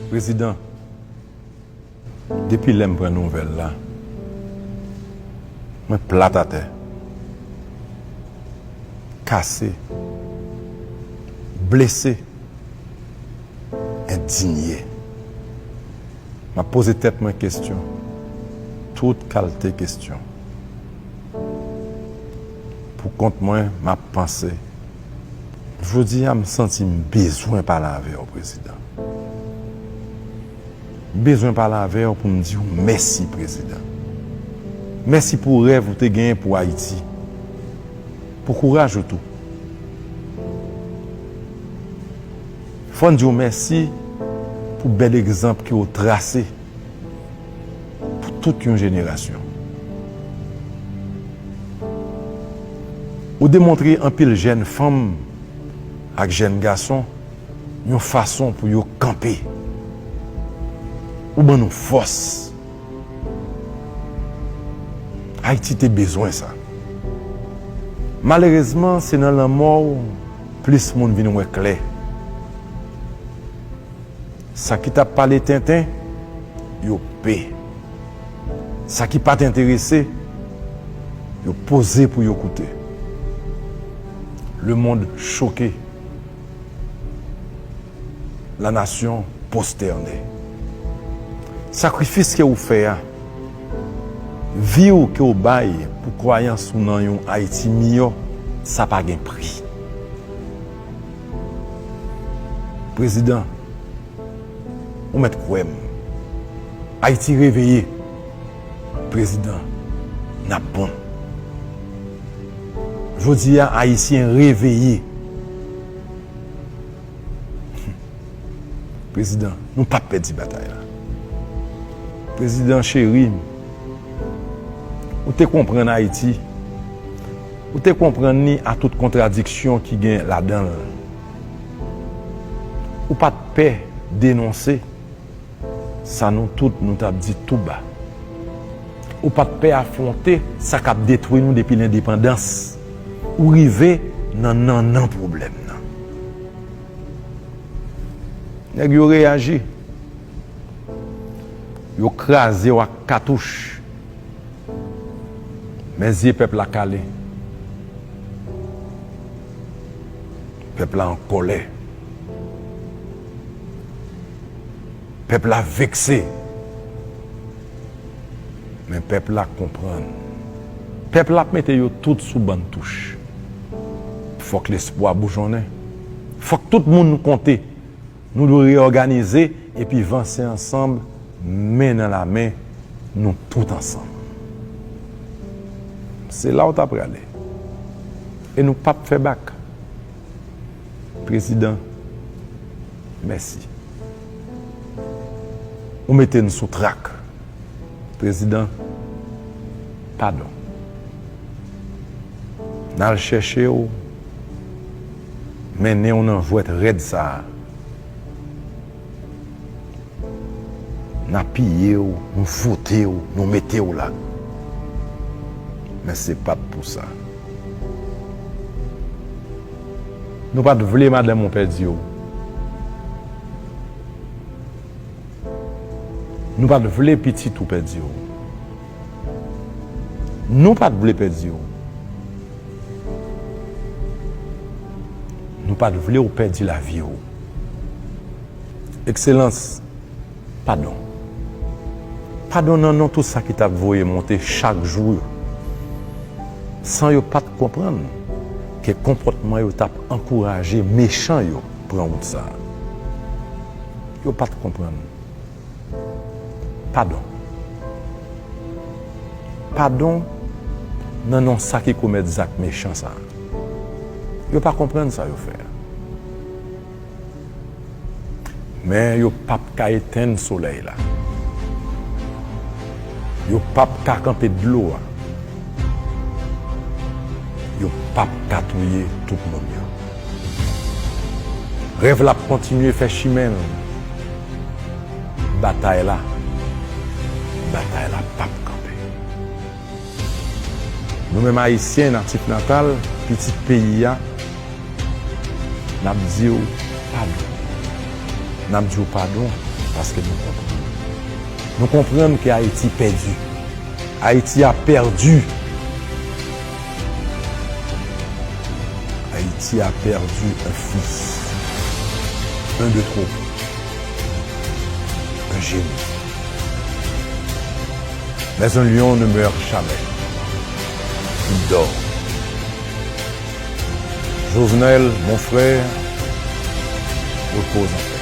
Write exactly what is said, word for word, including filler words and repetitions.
Prezidan, depi lè m pran nouvèl la, mwen plat atè, kase, blese, endinye. M ap poze tèt mwen kesyon, tout kalte kesyon. Pou kont mwen, m ap panse. Jodi a, m santi m bezwen pale avè w, Prezidan. M bezwen pale avè w pou m di w mèsi, Prezidan. Mèsi pou rèv ou te genyen pou Ayiti. Pou kouraj ou tou. Fò n di w mèsi pou bèl egzanp ke w trase pou tout yon jenerasyon. Ou demontre anpil jèn fanm ak jèn gason yon fason pou yo kanpe. Ou ban nou fòs. Ayiti te bezwen sa. Malerezman, se nan lanmò w plis moun vin wè klè. Sa ki t ap pale tenten, yo pe. Sa ki pa t enterese, yo poze pou yo koute. Le monde choqué. La nation prosternée. Sakrifis ke ou fè a, vi w ke w bay pou kwayans ou nan yon Ayiti miyò, sa pa gen pri. Prezidan, ou mèt kwè m. Ayiti reveye. Prezidan, n ap bon. Jodi a, Ayisyen reveye. Prezidan, nou p ap pèdi batay la. Prezidan cheri, ou te konprann Ayiti. Ou te konprann ni a tout kontradiksyon ki gen ladan l. Ou pa t pè denonse sa nou tout nou t ap di tou ba. Ou pa t pè afwonte sa k ap detwi nou depi lendepandans. Ou rive nan nannan pwoblèm nan. Nèg yo reyaji. Yo kraze w ak katouch. Men zye pèp la kale. Pèp la an kòlè. Pèp la vekse. Men pèp la konprann. Pèp la ap mete yo tout sou bann touch. Fòk lespwa boujonnen. Fòk tout moun konte. Nou dwe reyòganize epi vanse ansanm, men nan lamen, nou tout ansanm. Se la w ta prale. E nou p ap fè bak. Prezidan, mèsi. Ou mete n sou trak. Prezidan, padon. N al chèche w, mennen w nan jwèt rèd sa a. N apiye w, nou vote w, nou mete w la. Men se pa t pou sa. Nou pa t vle madanm ou pèdi w. Nou pa t vle pitit ou pèdi w. Nou pa t vle pèdi w. Nou pa t vle w pèdi lavi w. Ekselans, padon. Padon nan non tout sa ki t ap voye monte chak jou yo. San yo pa t konprann ke konpòtman yo t ap ankouraje mechan yo pran wout sa a. Yo pa t konprann. Padon. Padon nan non sa ki komèt zak mechan sa a. Yo pa konprann sa yo fè a. Men yo p ap ka etenn solèy la. Yo p ap ka kanpe dlo a. Yo p ap ka touye tout moun yo. Rèv la ap kontinye fè chimen l. Batay la, batay la p ap kanpe. Nou menm Ayisyen natif natal, pitit peyi a, n ap di w padon. N ap di w padon. Paske nou konprann. Nou konprann ke Ayiti pèdi. Ayiti a pèdi. Ayiti a pèdi un fils. Un de trop. Un génie. Mais un lion ne meurt jamais. Il dort. Jovenel, mon frère, repose en paix.